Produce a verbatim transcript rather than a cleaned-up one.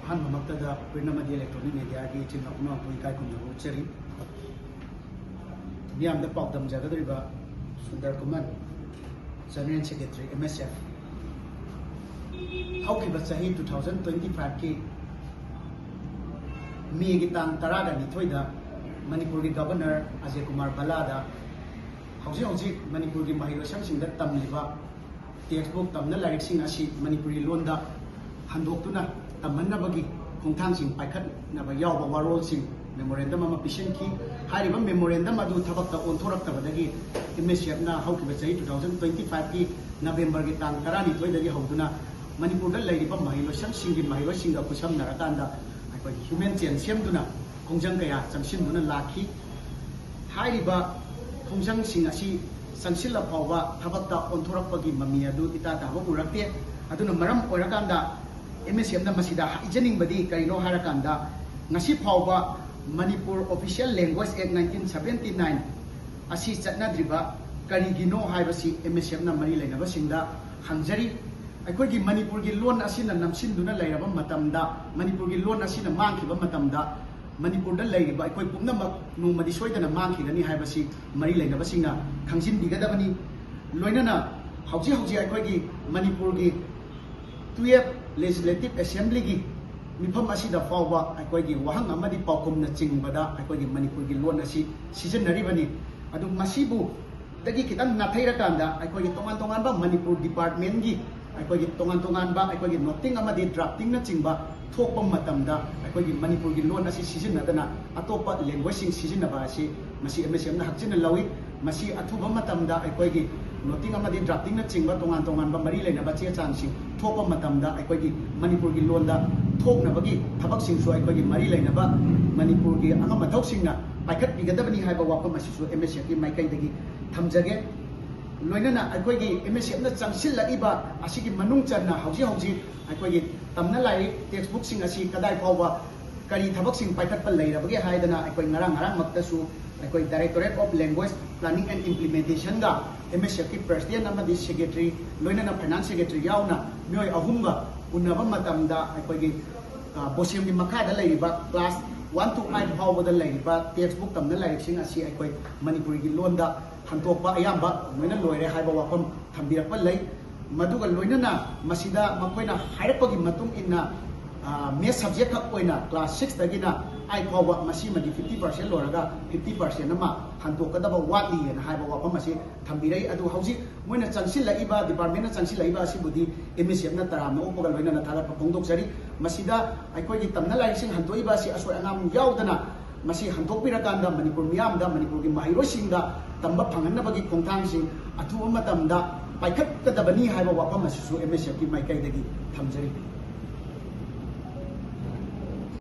ꯑꯍꯥꯟꯕꯃꯛꯇꯗ print ꯑꯃꯗꯤ electronic mediaꯒꯤ ꯏꯆꯤꯟ ꯏꯅꯥꯎ ꯄꯨꯝꯅꯃꯛꯄꯨ ꯏꯀꯥꯏ ꯈꯨꯝꯅꯕ ꯎꯠꯆꯔꯤ꯫ ꯃꯤꯌꯥꯝꯗ ꯄꯥꯎꯗꯝꯖꯒꯗꯧꯔꯤꯕ ꯁꯨꯟꯗꯔ ꯈꯨꯃꯟ, General Secretary, M S F꯫ ꯍꯧꯈꯤꯕ ꯆꯍꯤ two thousand twenty fiveꯀꯤ ꯃꯦꯒꯤ ꯇꯥꯡ ꯇꯔꯥꯒ ꯅꯤꯊꯣꯏꯗ ꯃꯅꯤꯄꯨꯔꯒꯤ Governor ꯑꯖꯌ ꯀꯨꯃꯥꯔ ꯚꯜꯂꯥꯗ ꯍꯧꯖꯤꯛ ꯍꯧꯖꯤꯛ ꯃꯅꯤꯄꯨꯔꯒꯤ ꯃꯍꯩꯔꯣꯏꯁꯪꯁꯤꯡꯗ ꯇꯝꯂꯤꯕ textbook, ꯇꯝꯅ ꯂꯥꯏꯔꯤꯛꯁꯤꯡ ꯑꯁꯤ ꯃꯅꯤꯄꯨꯔꯤ ꯂꯣꯟꯗ ꯍꯟꯗꯣꯛꯇꯨꯅ ꯇꯝꯍꯟꯅꯕꯒꯤ ꯈꯣꯡꯊꯥꯡꯁꯤꯡ ꯄꯥꯏꯈꯠꯅꯕ ꯌꯥꯎꯕ ꯋꯥꯔꯣꯜꯁꯤꯡ memorandum ꯑꯃ ꯄꯤꯁꯤꯟꯈꯤ꯫ ꯍꯥꯏꯔꯤꯕ memorandum ꯑꯗꯨ ꯊꯕꯛꯇ ꯑꯣꯟꯊꯣꯔꯛꯇꯕꯗꯒꯤ M S Fꯅ ꯍꯧꯈꯤꯕ ꯆꯍꯤ two thousand twenty fiveꯀꯤ Novemberꯒꯤ ꯇꯥꯡ ꯇꯔꯥꯅꯤꯊꯣꯏꯗꯒꯤ ꯍꯧꯗꯨꯅ ꯃꯅꯤꯄꯨꯔꯗ ꯂꯩꯔꯤꯕ ꯃꯍꯩꯂꯣꯏꯁꯪꯁꯤꯡꯒꯤ ꯃꯍꯩꯔꯣꯏꯁꯤꯡꯒ ꯈꯨꯠꯁꯝꯅꯔꯀꯥꯟꯗ ꯑꯩꯈꯣꯏꯒꯤ human chain ꯁꯦꯝꯗꯨꯅ ꯈꯣꯡꯖꯪ ꯀꯌꯥ ꯆꯪꯁꯤꯟꯗꯨꯅ ꯂꯥꯛꯈꯤ꯫ ꯍꯥꯏꯔꯤꯕ ꯈꯣꯡꯖꯪꯁꯤꯡ ꯑꯁꯤ ꯆꯪꯁꯤꯜꯂ ꯐꯥꯎꯕ ꯊꯕꯛꯇ ꯑꯣꯟꯊꯣꯔꯛꯄꯒꯤ ꯃꯃꯤ ꯑꯗꯨ ꯏꯇꯥ ꯇꯥꯕ ꯎꯔꯛꯇꯦ꯫ ꯑꯗꯨꯅ ꯃꯔꯝ ꯑꯣꯏꯔꯀꯥꯟꯗ M S Fꯅ ꯃꯁꯤꯗ ꯍꯥꯏꯖꯅꯤꯡꯕꯗꯤ ꯀꯔꯤꯅꯣ ꯍꯥꯏꯔꯀꯥꯟꯗ, ꯉꯁꯤ ꯐꯥꯎꯕ Manipur Official Language Act nineteen seventy nine ꯑꯁꯤ ꯆꯠꯅꯗ꯭ꯔꯤꯕ ꯀꯔꯤꯒꯤꯅꯣ ꯍꯥꯏꯕꯁꯤ M S Fꯅ ꯃꯔꯤ ꯂꯩꯅꯕꯁꯤꯡꯗ ꯍꯪꯖꯔꯤ꯫ ꯑꯩꯈꯣꯏꯒꯤ ꯃꯅꯤꯄꯨꯔꯒꯤ ꯂꯣꯟ ꯑꯁꯤꯅ ꯅꯝꯁꯤꯟꯗꯨꯅ ꯂꯩꯔꯕ ꯃꯇꯝꯗ, ꯃꯅꯤꯄꯨꯔꯒꯤ ꯂꯣꯟ ꯑꯁꯤꯅ ꯃꯥꯡꯈꯤꯕ ꯃꯇꯝꯗ, ꯃꯅꯤꯄꯨꯔꯗ ꯂꯩꯔꯤꯕ ꯑꯩꯈꯣꯏ ꯄꯨꯝꯅꯃꯛ ꯅꯣꯡꯃꯗꯤ ꯁꯣꯏꯗꯅ ꯃꯥꯡꯈꯤꯒꯅꯤ ꯍꯥꯏꯕꯁꯤ ꯃꯔꯤ ꯂꯩꯅꯕꯁꯤꯡꯅ ꯈꯪꯖꯤꯟꯕꯤꯒꯗꯕꯅꯤ꯫ ꯂꯣꯏꯅꯅ ꯍꯧꯖꯤꯛ ꯍꯧꯖꯤꯛ ꯑꯩꯈꯣꯏꯒꯤ ꯃꯅꯤꯄꯨꯔꯒꯤ twelve Legislative Assemblyꯒꯤ ꯃꯤꯐꯝ ꯑꯁꯤꯗ ꯐꯥꯎꯕ ꯑꯩꯈꯣꯏꯒꯤ ꯋꯥꯍꯪ ꯑꯃꯗꯤ ꯄꯥꯎꯈꯨꯝꯅ ꯆꯤꯡꯕꯗ ꯑꯩꯈꯣꯏꯒꯤ ꯃꯅꯤꯄꯨꯔꯒꯤ ꯂꯣꯟ ꯑꯁꯤ ꯁꯤꯖꯤꯟꯅꯔꯤꯕꯅꯤ꯫ ꯑꯗꯨ ꯃꯁꯤꯕꯨ ꯗꯒꯤ ꯈꯤꯇꯪ ꯅꯥꯊꯩꯔꯀꯥꯟꯗ ꯑꯩꯈꯣꯏꯒꯤ ꯇꯣꯉꯥꯟ ꯇꯣꯉꯥꯟꯕ ꯃꯅꯤꯄꯨꯔ departmentꯀꯤ ꯑꯩꯈꯣꯏꯒꯤ ꯇꯣꯉꯥꯟ ꯇꯣꯉꯥꯟꯕ ꯑꯩꯈꯣꯏꯒꯤ noting ꯑꯃꯗꯤ draftingꯅꯆꯤꯡꯕ ꯊꯣꯛꯄ ꯃꯇꯝꯗ ꯑꯩꯈꯣꯏꯒꯤ ꯃꯅꯤꯄꯨꯔꯒꯤ ꯂꯣꯟ ꯑꯁꯤ ꯁꯤꯖꯤꯟꯅꯗꯅ ꯑꯇꯣꯞꯄ languagehueꯁꯤꯡ ꯁꯤꯖꯤꯟꯅꯕ ꯑꯁꯤ ꯃꯁꯤ M S Fꯅ ꯍꯛꯆꯤꯟꯅ ꯂꯧꯏ꯫ ꯃꯁꯤ ꯑꯊꯨꯕ ꯃꯇꯝꯗ ꯑꯩꯈꯣꯏꯒꯤ noting ꯑꯃꯗꯤ draftingꯅꯆꯤꯡꯕ ꯇꯣꯉꯥꯟ ꯇꯣꯉꯥꯟꯕ ꯃꯔꯤ ꯂꯩꯅꯕ ꯆꯦ ꯆꯥꯡꯁꯤꯡ ꯊꯣꯛꯄ ꯃꯇꯝꯗ ꯑꯩꯈꯣꯏꯒꯤ ꯃꯅꯤꯄꯨꯔꯒꯤ ꯂꯣꯟꯗ ꯊꯣꯛꯅꯕꯒꯤ ꯊꯕꯛꯁꯤꯡꯁꯨ ꯑꯩꯈꯣꯏꯒꯤ ꯃꯔꯤ ꯂꯩꯅꯕ ꯃꯅꯤꯄꯨꯔꯒꯤ ꯑꯉꯝ ꯑꯊꯧꯁꯤꯡꯅ ꯄꯥꯏꯈꯠꯄꯤꯒꯗꯕꯅꯤ ꯍꯥꯏꯕ ꯋꯥꯐꯝ ꯑꯁꯤꯁꯨ M S Fꯀꯤ ꯃꯥꯏꯀꯩꯗꯒꯤ ꯊꯝꯖꯒꯦ꯫ ꯂꯣꯏꯅꯅ ꯑꯩꯈꯣꯏꯒꯤ M S Fꯅ ꯆꯪꯁꯤꯜꯂꯛꯏꯕ ꯑꯁꯤꯒꯤ ꯃꯅꯨꯡ ꯆꯟꯅ ꯍꯧꯖꯤꯛ ꯍꯧꯖꯤꯛ ꯑꯩꯈꯣꯏꯒꯤ ꯇꯝꯅ ꯂꯥꯏꯔꯤꯛ textbookꯁꯤꯡ ꯑꯁꯤ ꯀꯗꯥꯏ ꯐꯥꯎꯕ ꯀꯔꯤ ꯊꯕꯛꯁꯤꯡ ꯄꯥꯏꯈꯠꯄ ꯂꯩꯔꯕꯒꯦ ꯍꯥꯏꯗꯅ ꯑꯩꯈꯣꯏ ꯉꯔꯥꯡ ꯉꯔꯥꯡꯃꯛꯇꯁꯨ ꯑꯩꯈꯣꯏ Directorate of Language Planning and Implementationꯒ M S Fꯀꯤ president ꯑꯃꯗꯤ secretary, ꯂꯣꯏꯅꯅ finance secretary ꯌꯥꯎꯅ ꯃꯤꯑꯣꯏ ꯑꯍꯨꯝꯒ ꯎꯅꯕ ꯃꯇꯝꯗ ꯑꯩꯈꯣꯏꯒꯤ ꯕꯣꯁꯦꯝꯒꯤ ꯃꯈꯥꯗ ꯂꯩꯔꯤꯕ class one to eight ꯐꯥꯎꯕꯗ ꯂꯩꯔꯤꯕ text book ꯇꯝꯅ ꯂꯥꯏꯔꯤꯛꯁꯤꯡ ꯑꯁꯤ ꯑꯩꯈꯣꯏ ꯃꯅꯤꯄꯨꯔꯤꯒꯤ ꯂꯣꯟꯗ ꯍꯟꯗꯣꯛꯄ ꯑꯌꯥꯝꯕ ꯂꯣꯏꯅ ꯂꯣꯏꯔꯦ ꯍꯥꯏꯕ ꯋꯥꯐꯝ ꯊꯝꯕꯤꯔꯛꯄ ꯂꯩ꯫ ꯃꯗꯨꯒ ꯂꯣꯏꯅꯅ ꯃꯁꯤꯗ ꯃꯈꯣꯏꯅ ꯍꯥꯏꯔꯛꯄꯒꯤ ꯃꯇꯨꯡ ꯏꯟꯅ maths subject ꯈꯛ ꯑꯣꯏꯅ class six ꯇꯒꯤꯅ eight ꯐꯥꯎꯕ ꯃꯁꯤꯃꯗꯤ fifty percent ꯂꯣꯏꯔꯒ fifty percent ꯑꯃ ꯍꯟꯗꯣꯛꯀꯗꯕ ꯋꯥꯠꯂꯤꯑꯅ ꯍꯥꯏꯕ ꯋꯥꯐꯝ ꯑꯁꯤ ꯊꯝꯕꯤꯔꯛꯏ꯫ ꯑꯗꯨ ꯍꯧꯖꯤꯛ ꯃꯣꯏꯅ ꯆꯪꯁꯤꯜꯂꯛꯏꯕ, department ꯅ ꯆꯪꯁꯤꯜꯂꯛꯏꯕ ꯑꯁꯤꯕꯨꯗꯤ M S F ꯅ ꯇꯔꯥꯝꯅ ꯑꯣꯛꯄꯒ ꯂꯣꯏꯅꯅ ꯊꯥꯒꯠꯄ ꯐꯣꯡꯗꯣꯛꯆꯔꯤ꯫ ꯃꯁꯤꯗ ꯑꯩꯈꯣꯏꯒꯤ ꯇꯝꯅ ꯂꯥꯏꯔꯤꯛꯁꯤꯡ ꯍꯟꯗꯣꯛꯏꯕ ꯑꯁꯤ ꯑꯁꯣꯏ ꯑꯉꯥꯝ ꯌꯥꯎꯗꯅ ꯃꯁꯤ ꯍꯟꯗꯣꯛꯄꯤꯔꯀꯥꯟꯗ ꯃꯅꯤꯄꯨꯔ ꯃꯤꯌꯥꯝꯗ, ꯃꯅꯤꯄꯨꯔꯒꯤ ꯃꯍꯩꯔꯣꯏꯁꯤꯡꯗ ꯇꯝꯕ ꯐꯪꯍꯟꯅꯕꯒꯤ ꯈꯣꯡꯊꯥꯡꯁꯤꯡ ꯑꯊꯨꯕ ꯃꯇꯝꯗ ꯄꯥꯏꯈꯠꯀꯗꯕꯅꯤ ꯍꯥꯏꯕ ꯋꯥꯐꯝ ꯑꯁꯤꯁꯨ M S F ꯀꯤ ꯃꯥꯏꯀꯩꯗꯒꯤ ꯊꯝꯖꯔꯤ꯫